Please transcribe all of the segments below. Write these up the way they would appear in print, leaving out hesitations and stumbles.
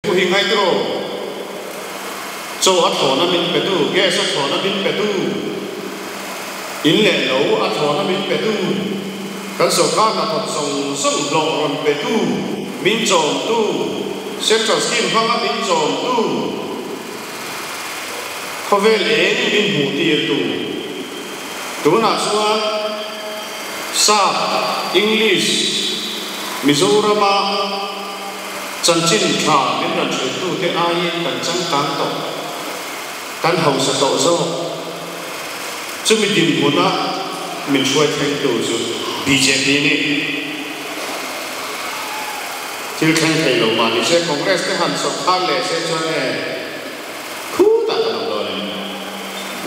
Pu hi ngai tiraw? Chaw a thlawna min petu, gas a thlawna min petu, in leh lo a thlawna min petu, kan sawrkar hnathawk zawng zawng hlawh rawn petu, min chawmtu, Central Scheme hmanga min chawmtu, khawvel eng min hmuh tirtu. Tunah chuan Sap, English, Mizorama Chanchin tha min rawn hrilhtute aiin kan changkang tawh, kan hausa tawh zawk. Chumi dinhmuna min hruai thlengtu chu bjp ni. Thil thleng thei lo mah ni se Congress te han sawrkhar leh se chuan e khutah kan awm dawn a ni.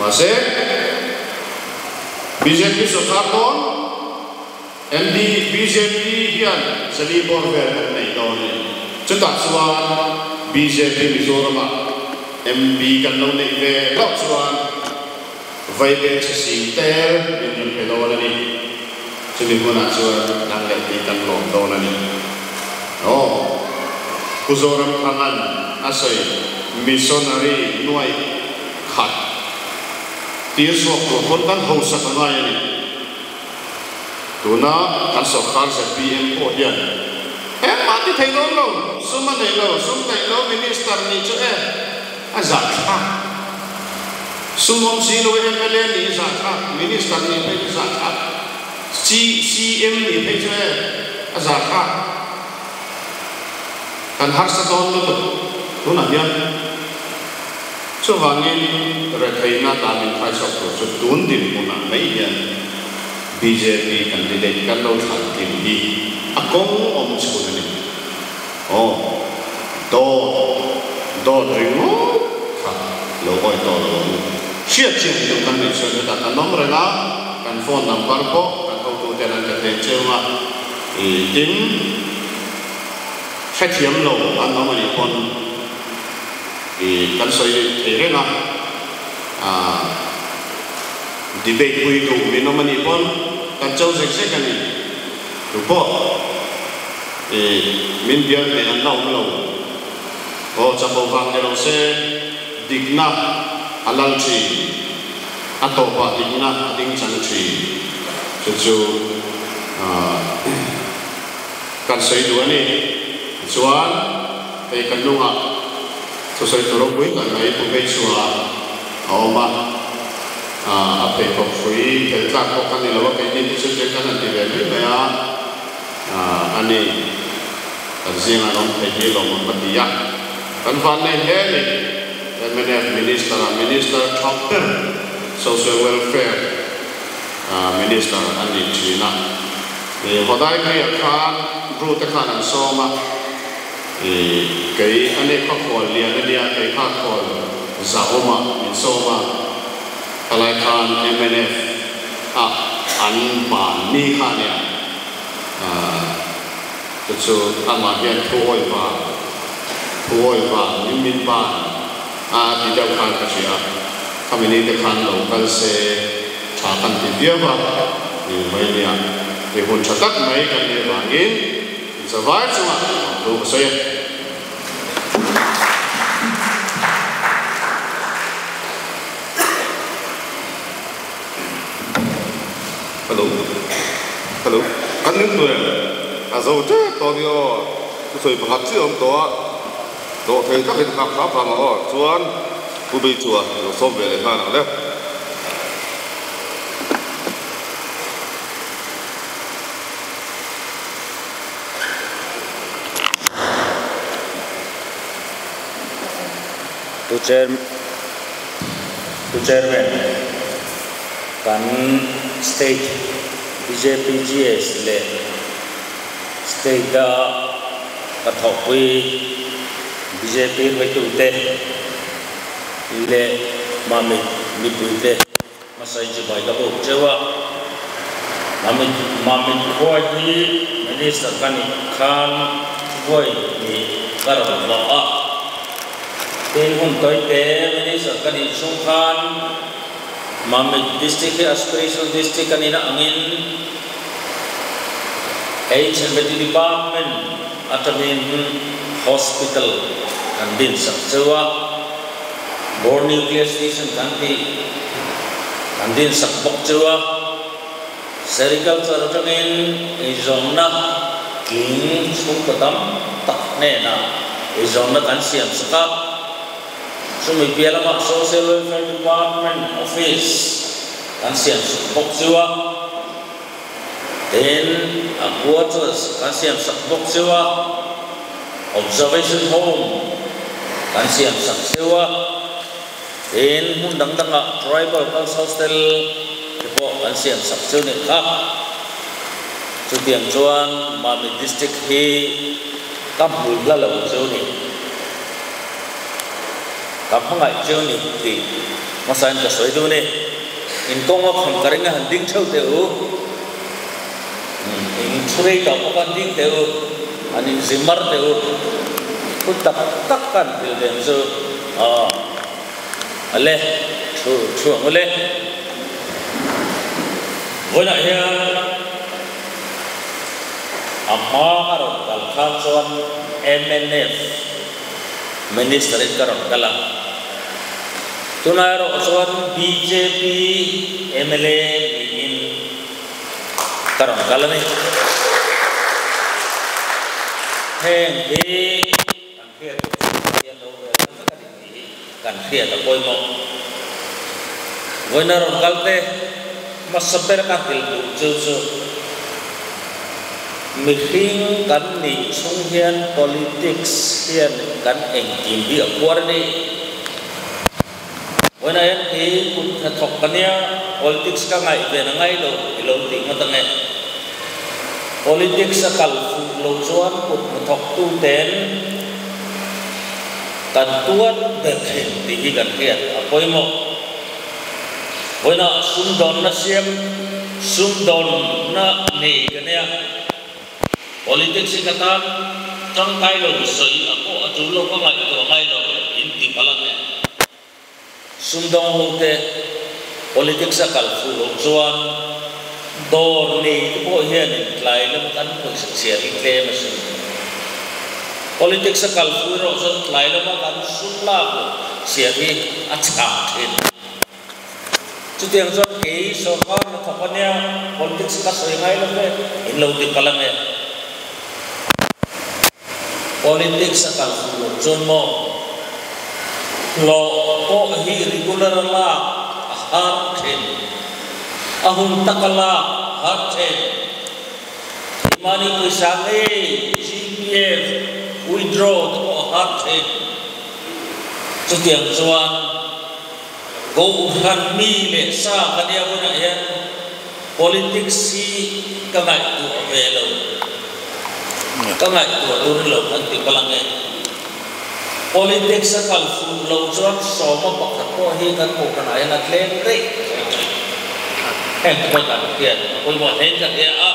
Mahse, bjp sawrkhar dawn. MD, bjp hian zali bawr vel kan nei dawn e. Chutah chuan bjp Mizoramah MB kan lo neih ve hlauh chuan Vaibel chhe sing tel min rawn pe dawn a ni. Chumi hmunah chuan nang leh kei kan lawm dawn a ni. Aw, Pu Zoramthanga'n a sawi missionary nuaih khat tir chhuak tur pawn kan hausak a ngai a ni. Tuna kan sawrkar zpm pawh hian engmah ti thei dawn lo, sum a nei lo, sum daih lo minister nih chu e a zahthlak. Sum awm si lo mla nih zahthlak, minister nih phei chu zahthlak, CM nih phei chu e a zahthlak. Kan harsa dawn lutuk tunah hian. Chuvangin retheihna dan inthai chhuak tur chu tun dinhmunah mai hian bjp candidate kan lo thlan tling hi a kawng awm chhun a ni. Aw, dawt, dawt ringawt kha lo awi tawh lo ang u. Hriat chian duh kan neih chuan hetah kan awm reng a, kan phone number pawh kan hotuten an pe thei cheu a, tin hrethiam lo an awm a nih pawn, I kan sawi thei reng a, debate pui duh min awm a nih pawn kan cho zek zek a ni. Tu pawh i min bial hneh an la awm lo. Aw chapo vang ni lo se dikna a lal thin, a tawpah dikna a ding chang thin. Chu chu kan sawi duh a ni. Tichuan. Hei kan nungah thusawi tur ropui tak mai Pu Hmeichhua a awm a, a pheikhawk hrui tel tlak pawh ka ni lo a, keini te chu tia kan han ti ve mai mai a, a ni, kan zingah an awm thei hi lawmawm ka ti a, kan vannei hle a ni. Mnf Minister ah Minister tha ber Social Welfare Minister a ni thin a, Hodai Kriah khan Bru te khan an sawm a. I kei a ni kha khual lian a nia, kei kha khual zahawm ah min sawm a, khalai khan mnf ah an ban ni kha a nia, chu chu amah hian thu awi vang, thu awi vang in min ban a ti deuh khan ka hria a, khami ni te khan lo kal se tha kan ti viau a, ni mai nia, i hun tha tak mai kan nih vangin. Zavai chungah lawmthu ka sawi a. Hello Hello kan ning tu em a zo tep tawh ani aw thusawi pakhat chiah a awm tawh a dawh thei takin nghak hram hram ang aw chuan Pu Beichua lo sawm ve leh nghal ang le. Tu chair Tu chairman kan state bjp GS leh state a ka thawhpui bjp hruaitute leh Mamit mipuite Hmasai chibai ka bawk cheu a, Mamit Mamit khua hi Minister ka nih khan vawi hnih ka rawn hlawh a, tin hun tawite Minister ka nih chhung khan Mamit District hi Aspirational District a nihna angin HNBT Department atangin Hospital kan din sak cheu a, Bor Nuclear Station kan tih kan din sak bawk cheu a, Sericulture atangin eizawnna tling chhungkaw tam tak hnenah eizawnna kan siam sak a, chumi piah lamah Social Welfare Department Office kan siam sak bawk cheu a. Tin, a quarters kan siam sak bawk cheu a, observation home kan siam sak cheu a, tin hmun dang dangah tribal girls hostel te pawh kan siam sak cheu nih kha. Chutiang chuan Mamit District hi ka hmul hla lo cheu ni, ka hmangaih cheu ni tih hmasain ka sawi duh ni. In kawng a kham ka ring a han ding theuh teh u. In thu rei tawh pawh khan ding teh u. Han in zi mar teh u. Thu tak tak khan thil den chu aw a le thu thu ang u le. Vawiinah hian a hma a rawn kal khan chuan mnf Minister in ka rawn kal a. Tunah erawh chuan bjp mla niin ka rawn kal a ni. Heng hi kan hriat tur chu Pathian lo rel na vek a ni tih hi kan hriat a pawimawh. Vawiina rawn kal te hmasa ber ka hrilh duh chu chu mihring kan nih chhung hian politics hian kan engkim hi a phuar a ni. Vawiinah hian kei kut hnathawk ka nia, politics ka ngaih ven a ngai lo i lo tih ngawt ang e. Politics a kal fuh lo chuan kut hnathawk tu ten kan tuar ber thin tih hi kan hriat a pawimawh. Vawiinah sumdawnna siam sumdawnna nei ka nia. Politics hi ka tan tangkai lo sawi a pawh a tul lo ka ngaihtuah ngai lo in ti palh ang e. Sumdawng ho te politics a kal fuh loh chuan dawr nei te pawh hianin tlai lam kan pawisa chhiar hi tlem a sin. Politics a kal fuh erawh chuan tlai lama kan sum lak loh chhiar hi a chhah thin. Chutiang chuan kei sorkar na thawk a nia, politics ka sawi ngai lo ve, in lo ti palh ang e. Politics a kal fuh loh chuan maw? Hlawh pawh hi regular a lak a har thin. A hun tak a lak a har thin. Keimahni pawisa ngei GPF withdraw te pawh a har thin. Chutiang chuan Kohhran mi leh sa ka nia hunah hian politics hi ka ngaihtuah ve lo, ka ngaihtuah tur ni lo kan ti palh ang e. Politics a kal fuh lo chuan sawma pakhat pawh hi kan kohhranah hian a tlem daih daih mai. Heng te pawh kan hriat a pawimawh hle in ka hria a.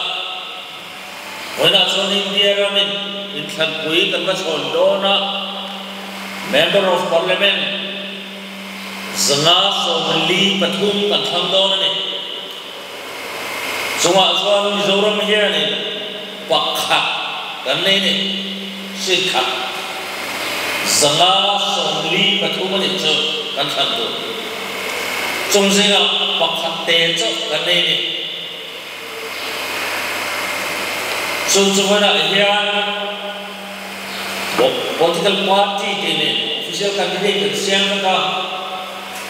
Vawiinah chuan India ramin inthlanpui kan va chhawn dawn a, Member of Parliament 143 kan thlang dawn a ni. Chungah chuan Mizoram hianin pakhat kan nei ni, seat khat 143 a nih chu kan thlan tur. Chung zingah pakhat te chauh kan nei ni. Chu chu hmunah hian political party te nen official candidate an siam vek a,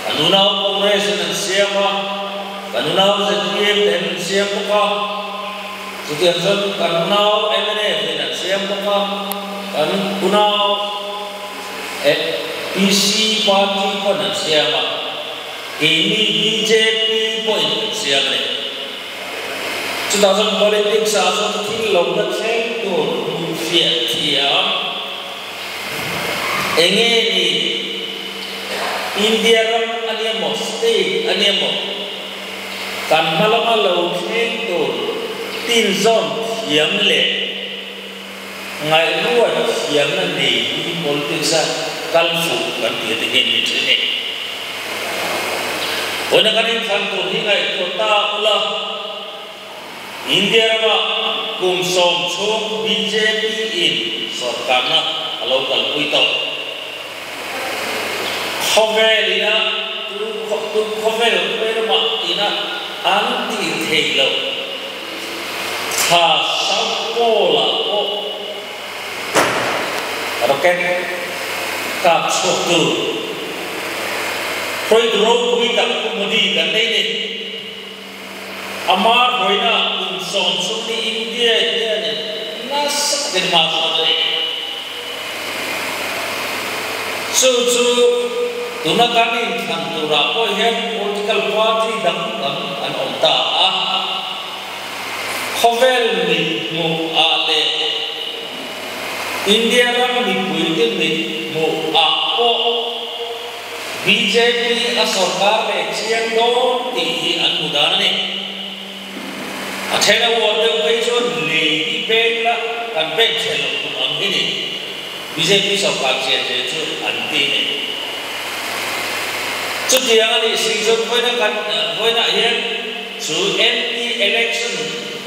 kan unau Congress in an siam a, kan unau zpm ten an siam bawk a, chutiang chuan kan unau mnf in an siam bawk a, kan unau PC party pawn an siam a. Keini bjp pawhin kan siam a ni. Chutah chuan politics ah chuan thil lo la thleng tur hmuh fiah thiam enge ni? India ram a nia maw, state a nia maw, kan hma lama lo thleng tur tinzawn thiam leh Ngaihruat thiamna nei hi politics a kal fuh kan tih te hian ni thin e. Vawiina kan inthlan tur hi ngaihtuah ta ula, India rama kum 10 chhung bjp in sorkarna a lo kalpui tawh. Khawvel ina tu khawvel ramah ina an tih theih loh thla South Pole ah pawh rocket kap chhuak tu hruaitu ropui tak Pu Modi kan nei ni. Ama hruaina kum 70 India hianin nasa takin hma sawn a ni. Chu chu tuna kan inthlan turah pawh hian political party dang dang an awm ta a. Khawvel mit hmuh ah leh India ram mipuite mit hmuh ah pawh Bjp a sorkar leh chiang dawn tih hi an hmu dan a ni. A then a uar deuh phei chuan lei hi pek la kan pek chhe loh tum ang hi ni. Bjp sorkar chian che chu an ti a ni. Chutiang a nih si chuan vawiina kan vawiinah hian chu MP election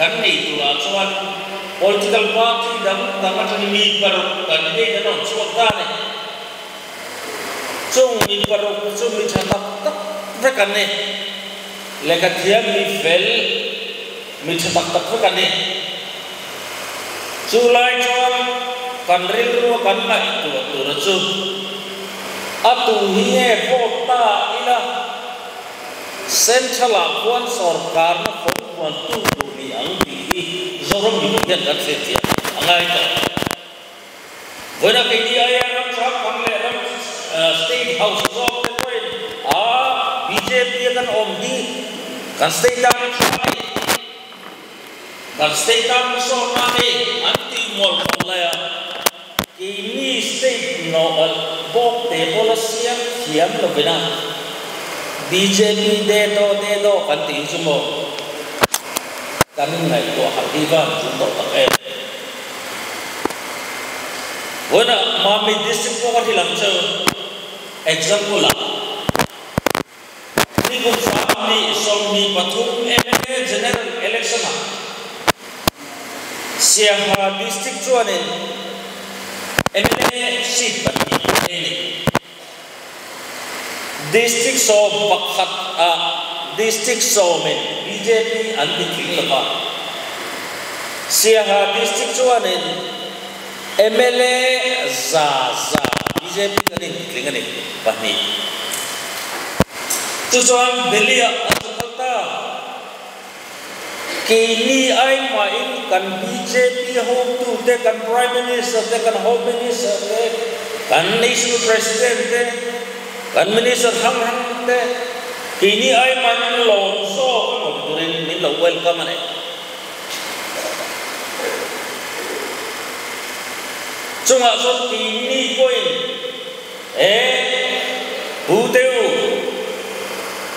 kan nei turah chuan political party dang dang atangin mi paruk candidate an rawn chhuak ta a ni. Chung mi paruk chu mi tha tak tak vek an ni. Lehkha thiam mi fel, mi tha tak tak vek an ni. Chu lai chuan kan rilrua kan ngaihtuah tura chu a tu hi nge vote ta ila Central ah khuan sorkarna fawngpuan tu tur ni ang tih hi Zoram mipui hian kan hriatthiam a ngai tawh. Vawiina keini aia ram changkang leh ram state house zawk te pawhin a bjp a kan awm hi kan state tan a tha a ni, kan state tan hmasawnna a ni an tih mual khawp lai a, keini state nawh bawk te pawh la siam thiam lovin a bjp de do de do kan tih hi chu maw kan inngaihtuah harh hi van tul tawh tak em. Vawiina Mami District pawh ka hrilh ang chu example ah nikum 23 mla General Election ah Siaha District chuanin mla seat pahnih an nei a ni. District 11 ah District sawmin bjp an ti tling lo va. Siaha District chuanin mla za za bjp kan inti tling a ni pahnih. Chu chuan Delhi ah an zu kal ta. Keini aimahin kan bjp hotute, kan Prime Minister te, kan Home Minister te, kan National President te, kan Minister hrang hrang te, keini aimahin lawm zawk a awm turin min lo welcome a ni. Chungah chuan keini pawhin E, Pu Teu,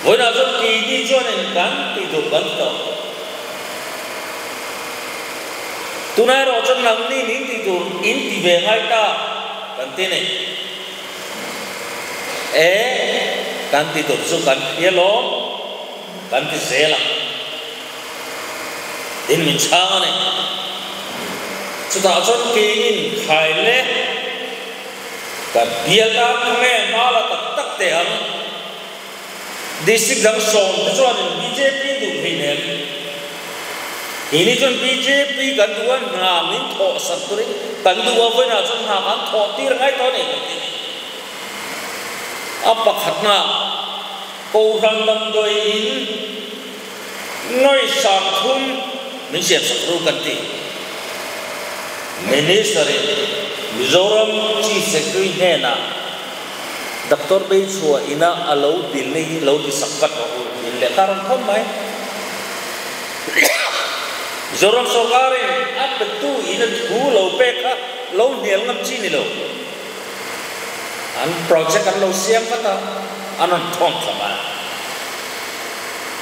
vawiinah chuan keini chuanin kan tih tur kan ti tawh. Tunah erawh chuan nangni nin tih tur in ti ve ngai ta kan ti a ni. E, kan ti tur chu kan hria lawm, kan ti zel ang. Tin min chhang a ni. Chutah chuan keinin khai le. Ka bial tan khawnge hma la tak tak teh ang. District dang sawm te chuanin bjp duh thei nen. Keini chuan bjp kan duh a, hna min thawh sak turin kan duh a, vawiinah chuan hna kan thawh tir ngai tawh a ni kan ti a ni. A pakhatna Kohhran damdawi in Nawi 30 min siam sak ru kan ti. Minister in Mizoram Chief Secretary hnenah Doctor Beichhua ina a lo dilna hi lo ti sak vat rawh u tiin lehkha a rawn thawm mai. Mizoram sorkar in a petu ina thu lo pek kha lo hnial ngam chi ni lo. An project an lo siam vat a, an rawn thawn thla mai.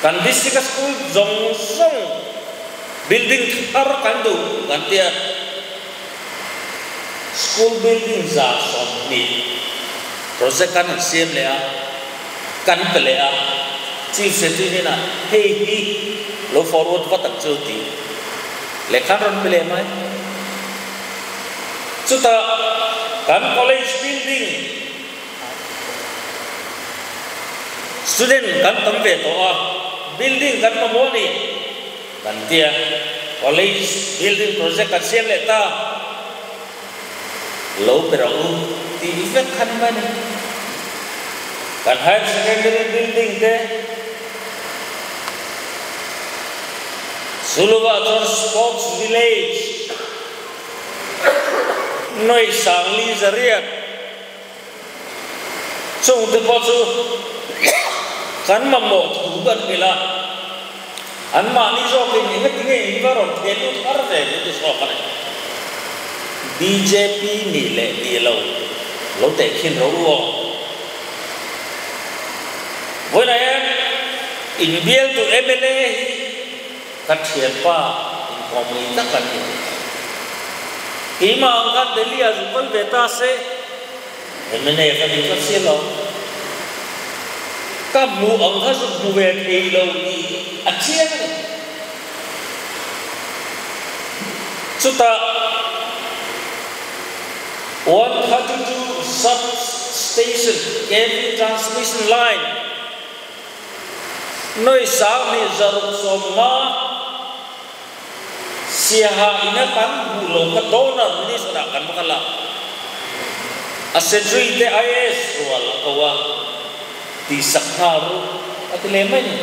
Kan district a school zawng zawng building thar kan duh kan tia, school building 120 project kan han siam leh a, kan pe leh a, Chief Secretary hnenah hei hi lo forward vat ang chu tih lehkha an rawn pe leh mai. Chutah kan college building. Student kan tam ve tawh a, building kan mamawh a ni kan tia. College building project kan siam leh ta. Lo pe rawh u tih vek kha ni mai a ni. Kan higher secondary building te Suluva chuan sports village Noi Sangli Zariat Chungte pawh chu kan mamawh thu kan hrilh a, anmahni zawkin engati nge in va rawn theh lut har ve min ti zawk a ni. Bjp nih leh nih lo lo tehkhin ro u aw. Vawiinah hian inbialtu mla hi Ka thianpa inkawmngei tak an ni. Keimah ang khan Delhi ah zuk kal ve ta se, mnf a ni tlat si lo. Ka hmuh ang kha zuk hmu ve thei lo tih a chiang a ni. Chutah 132 Sub-Station KV Transmission Line, Noi sang nih zaruk 50 Siaha in a kan hmuh lo kha donor minister ah kan va kal a, a secretary te IAS rual a ko a, tihsak nghal ru a ti leh mai ni.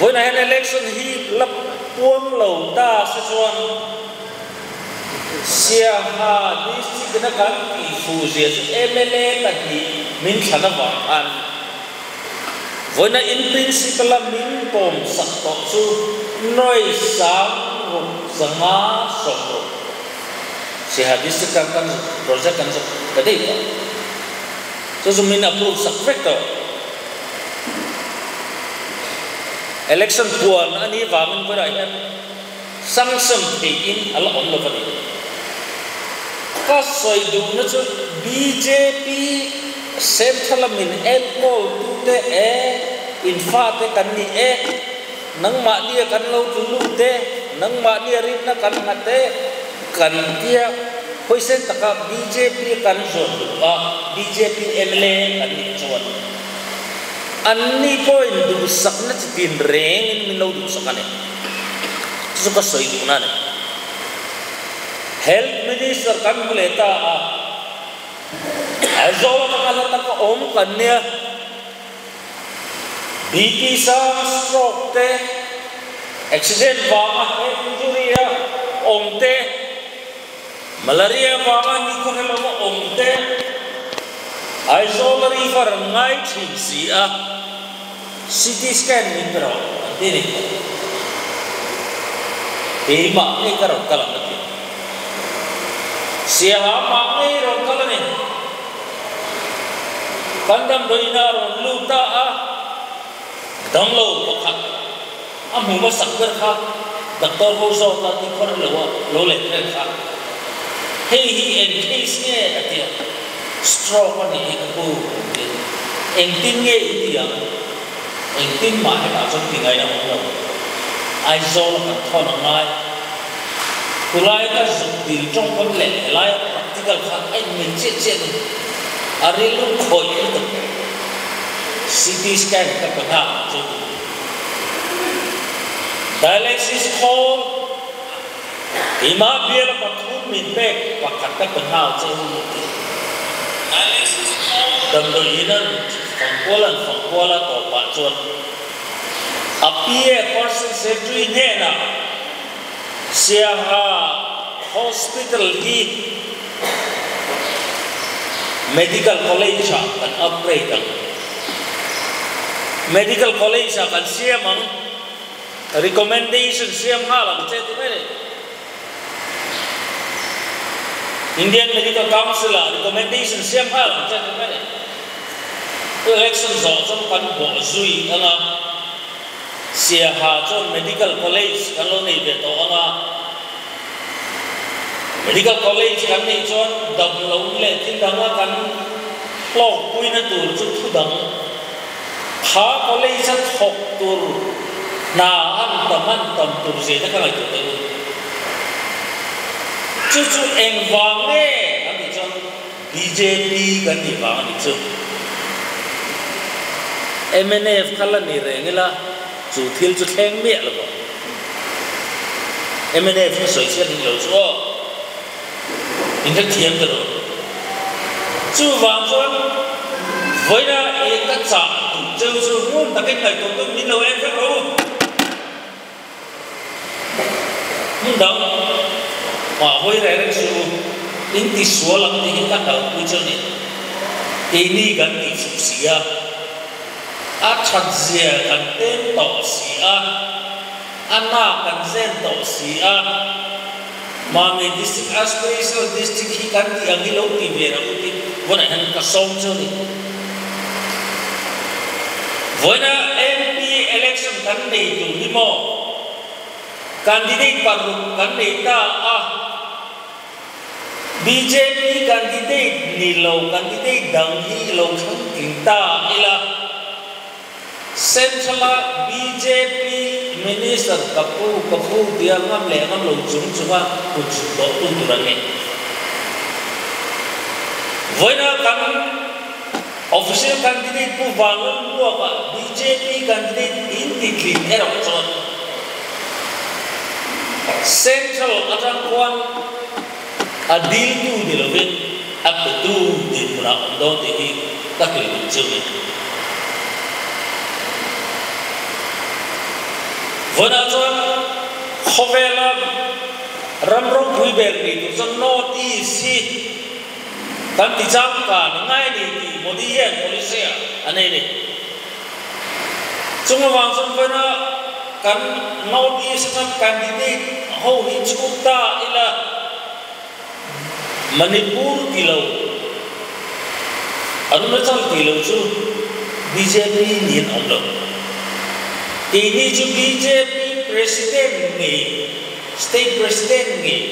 Vawiinah hian election hi la puang lo ta se chuan Siaha district ina kan tih fuh zia chu mla 2 min thlan avang khan vawiina in principal a min kawm sak tawh chu noi 6560 Siaha district tan kan project kan zawk ta daih tawh chu chu min approve sak vek tawh. Election puan a nih vangin vawiinah hian Sanction theihin a la awm lo a ni. Ka sawi duhna chu bjp Central a min enkawl tute e, in fate kan ni e, nangmahnia kan lo tlu lut e, nangmahnia rinna kan nghat e, kan tia hawisen taka bjp kan zawt duh a, bjp mla kan nih chuan anni pawhin duhsakna chi tin rengin min lo duhsak a ni. Chu chu ka sawi duhna a ni. Health Minister kan hmu leh ta a, Aizawl atanga hla taka awm kan nia, BP sang, stroke te, accident vanga head injury a awm te, malaria vanga nikhawhre lova awm te, Aizawl a refer an ngai thin si a. CT scan min pe rawh an ti ni. Keimah ngei ka rawn kal ang a ti. Siaha mah ngei rawn kal a ni. Kan damdawiin ah rawn lut ta a, damlo pakhat a hmu hmasak ber kha doctor ho zawk a ni khawr lo a lo let vel kha. Hei hi eng case nge a ti a, stroke a nih hi ka pu an ti. Engtin nge i ti ang? Engtin mah hetah chuan ti ngaina awm lo. Aizawl a kan thawn a ngai. Khulai ka zuk dil tawngkam leh helaia practical kha a inmil chiah chiah a ni. A rilru khawih lutuk. CT scan ka pe nghak ang chu. Dialysis khawl keimah biala pathum min pek pakhat ka pe nghal che u a ti. Damdawiin an fangkual an fangkual a tawpah chuan a PA person secretary hnenah Siaha Hospital hi Medical College ah kan upgrade ang. Medical College ah kan siam ang. Recommendation siam nghal ang che ti mai a ni. Indian Medical Council ah recommendation siam nghal ang che ti mai a ni. Election zawh chuan kan bawh zui ang a. Siaha chuan Medical College kan lo nei ve tawh ang a, Medical College kan neih chuan damlo leh thil danga kan hlawkpuina tur chu thu dang, kha college a thawk tur hna an tam an tam tur zia te ka ngaihtuah teh u. Chu chu engvang nge kan tih chuan bjp kan tih vang a nih chu. Mnf kha la ni reng ila chu thil chu thleng miah lo vang. Mnf hi sawi chhiat nih lo chu aw. In hrethiam ta rawh. Chuvang chuan vawiina i ka chah duh cheu chu ngun takin ngaihtuah tum min lo en vek rawh u. Hmun dang mah hawi reng reng suh u, in ti sual ang tih hi ka hlauhpui chu a ni. Keini kan tih chhuh si a, a that zia kan tem tawh si a, a na kan zen tawh si a, Mami District Aspirational District hi kan tih ang hi lo ti ve rawh u tih vawiinah hian ka sawm chu a ni. Vawiina MP election kan nei tur hi maw candidate paruk kan nei ta a, bjp candidate ni lo candidate dang hi lo thlang tling ta ila. Central-a bjp Minister ka pu ka pu tia ngam leh ngam lo chung chunga kut dawh tu tur an ni. Vawiina kan Official Candidate Pu Vanlalbuaka bjp Candidate in ti tlin erawh chuan Central atang khuan a diltu ni lovin a petu dinhmunah awm dawn tih hi ka hrilh duh chu ni. Vawiinah chuan khawvela ram ropui ber ni tur chuan North East hi kan ti changkan ngai ni tih Modi hian policy ah a nei ni. Chung avang chuan vawiinah kan North East atang candidate ho hi chhuk ta ila, Manipur ti lo, Arunachal ti lo chu bjp niin a awm lo. Keini chu bjp President ngei, State President ngei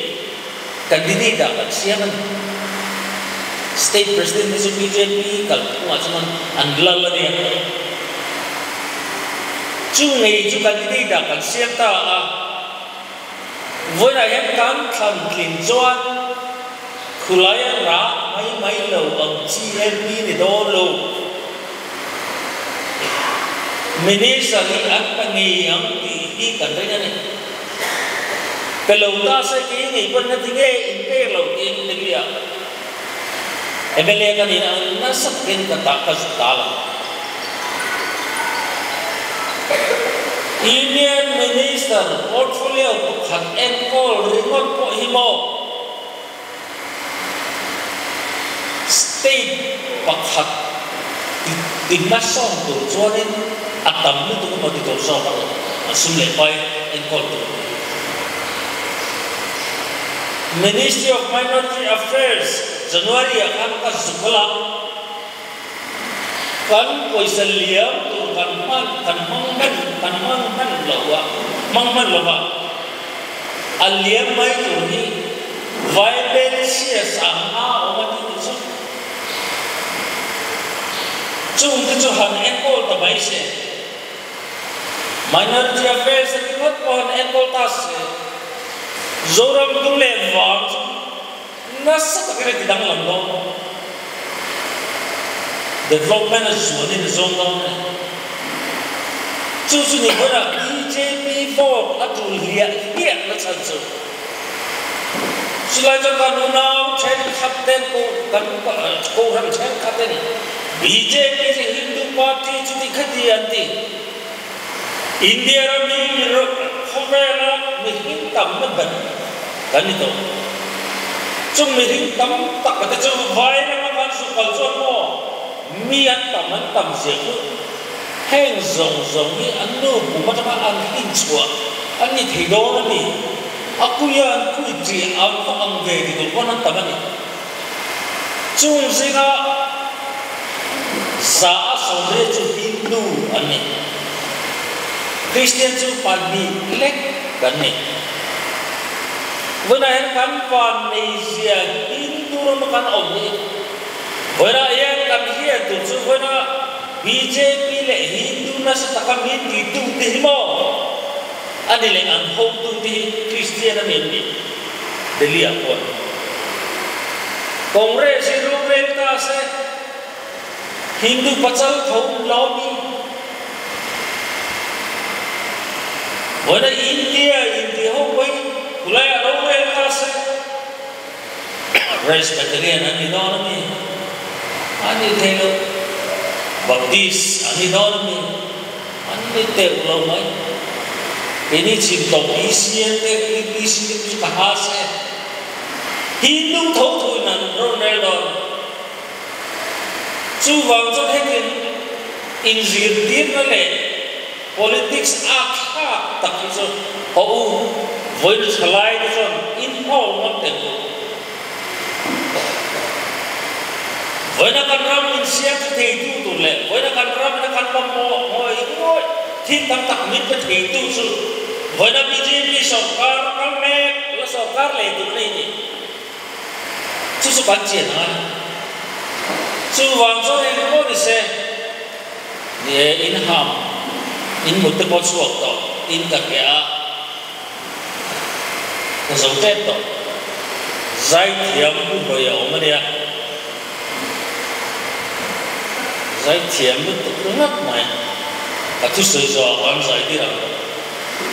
candidate ah kan siam a ni. State President te chu bjp kalphungah chuan an lal a nia. Chu ngei chu candidate ah kan siam ta a. Vawiinah hian kan thlan tlin chuan khulai a rah mai mai lo ang chi MP ni dawn lo. Minister hi an pa ngei ang tih hi kan ring a ni. Pe lo ta se kei ngei pawn na ti nge in pek lo tiin Delhi ah mla ka nih ang nasa takin ka tah ka zuk ta lo. Union Minister portfolio pakhat enkawl ringawt pawh hi maw State pakhat ti hmasawn tur chuanin a tam lutuk emaw ti tur zawk ang an sum leh pai enkawl tur. Ministry of Minority Affairs January ah khan ka zuk la. Kan pawisa liam tur kan hman kan hmang hman kan hmang hman lo a, hmang hman lo a, a liam mai tur hi Vaibelchhia sangha awm a tih te chu chung te chu han enkawl ta mai se, Minority Affairs a ti ngawt pawh han enkawl ta se, Zoram dung leh vang chu Nasa takin a ti danglam dawn. Development a zuanin a zawng dawn a ni. Chu chu ni hmunah bjp vote a tul hliah hliah na chhan chu. Chulai chuan kan unau thenkhat ten kan kohhran thenkhat ten bjp chu Hindu party chu ti khati an ti. India ram hi khawvela mihring tamna ber kan ni tawh. Chung mihring tam tak te chu vai rama kan su kal chuan maw mi an tam an tam zia chu heng zawng zawng hi an nu kum atanga an hlinchhuah an ni thei dawn a ni. A kuia an kui chiah an va ang ve ti tur pawn an tam a ni. Chung zinga 120 chu Hindu an ni. Kristian chu pahnih lek kan ni. Vawiinah hian kan vanneizia Hindu rama kan awm hi vawiinah hian kan hriat tur chu vawiinah bjp leh Hindu nasa taka min titu te hi maw a ni leh an hotu te hi Kristian a ni an ni. Delhi ah pawh Congress hi rorel ta se Hindu pachal tho lo mi. Vawiina India inti ho pawhin khulaiah ro rel ta se Presbyterian an ni dawn a mi? An ni thei lo. Baptist an ni dawn a mi? An ni teuh lo mai. Keini chhim tawp BCM te UPC te chu ka ha se. Hindu tho thuin an rawn rel dawn. Chuvang chuan hetiang inzirtirna leh politics a thlak tak hi chu haw u, vawiin thalai te chuan inhawl ngam teh u. Vawiina kan ram insiam chu theitu tur leh vawiina kan ram ina kan mamawh ngawih ngawih thil tam tak min pe theitu chu vawiina bjp sawrkar kal mek la sawrkar leh tur nei ni. Chu chu kan chian ang a. Chuvang chuan eng pawh ni se, ni e, in ham, in mut te pawh chhuak tawh, in ka hria a, ka zo tep tawh. Zaithiam pu hawi a awm a nia. Zaithiam lutuk ringawt mai. Ka thusawi zawh ah kan zai dir ang.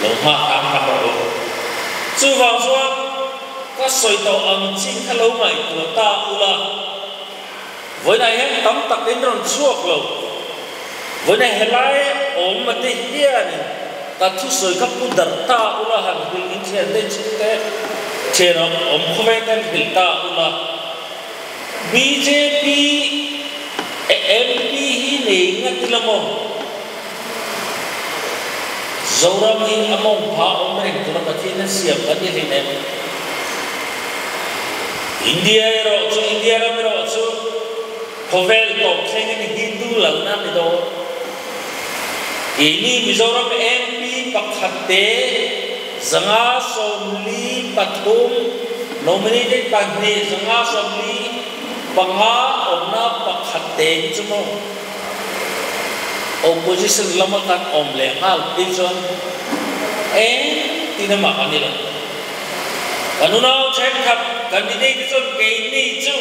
Lo nghak ang hram rawh u. Chuvang chuan. Ka sawi tawh ang chin kha lo ngaihtuah ta ula, vawiinah hian tam tak in rawn chhuak lo. Vawiinah helai awm a te hianin ka thusawi kha pu darh ta ula, han hrilh in thian te chhungte thian awm khawvel ten hrilh ta ula. Bjp MP hi nei ngat ila maw? Zoram hi a mawng pha awm reng tura Pathian a siam kan ni hlin em? India erawh chu India ram erawh chu khawvel tawp thlengin Hindu lalna a ni dawn. Keini Mizoram MP pakhat te 543 nominated 2 145 awmna pakhat te hi chu maw? Opposition lama kan awm leh nghal phei chuan eng tin amah kan ni lo. Kan unau thenkhat candidate te chuan keini chu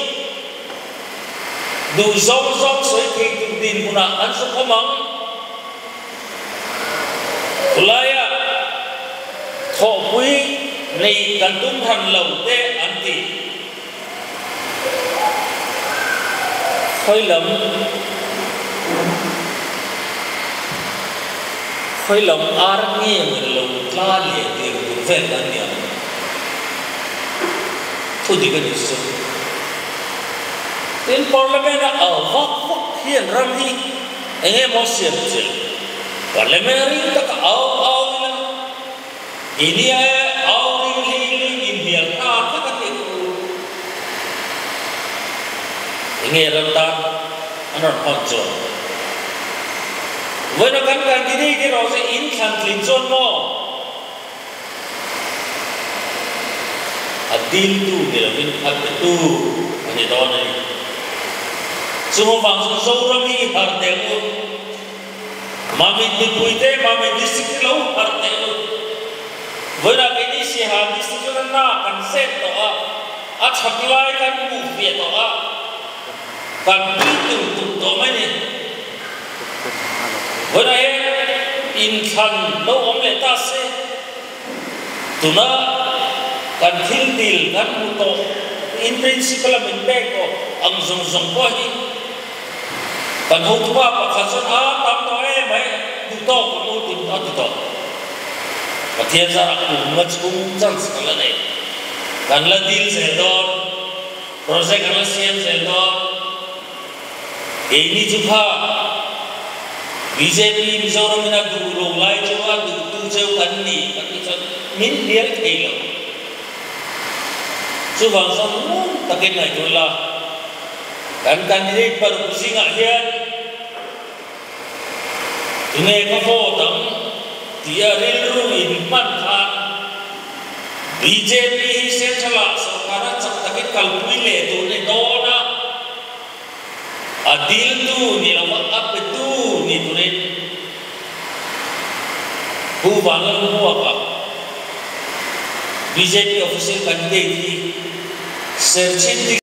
duh zawng zawng sawi thei tur dinhmunah kan sawkhawm ang. Khulaia thawhpui nei kan tum hran lo te an ti. Khawi lam khawi lam ar nge maw lo tla leh tir tur vel kan ni ang? Thu dik a ni chu. Tin, Parliament a au vak vak hian ram hi eng nge maw siam chilh? Parliament a ring taka au au ila. Inia e au ring li li inhnial hna tak a tih thu enge ram tan an rawn hawn chuan vawiina kan candidate erawh chu in thlan tlin chuan maw a diltu ni lovin a petu a ni dawn a ni. Chung avang chuan Zoram hi harh teh u. Mamit mipuite Mamit District te lo harh teh u. Vawiinah keini Siaha District chuan a na kan zet tawh a, a that lai kan hmuh fiah tawh a, kan pui tur tur tawh mai ni. Vawiinah hian inthlan lo awm leh ta se, tuna kan thil dil kan hmu tawh, in principle a min pek tawh ang zawng zawng pawh hi, Kan hotupa pakhat chuan a tam tawh em mai, duh tawk ka hmu tih a ti tawh. Pathian zarah kum nga chhung chance kan la nei. Kan la dil zel dawn, project kan la siam zel dawn. Keini chu kha bjp Mizoram in a duh lo lai chu a duhtu cheu kan ni kan tih chuan min hnial thei lo. Chuvang chuan ngun takin ngaihtuah ila. Kan candidate paruk zingah hian tunge ka vote ang tia rilru in hman khan bjp hi central ah sorkar a chak takin kalpui leh tur ni dawn a, a diltu ni lova a petu ni turin Pu Vanlalhmuaka bjp official candidate hi Serchhip.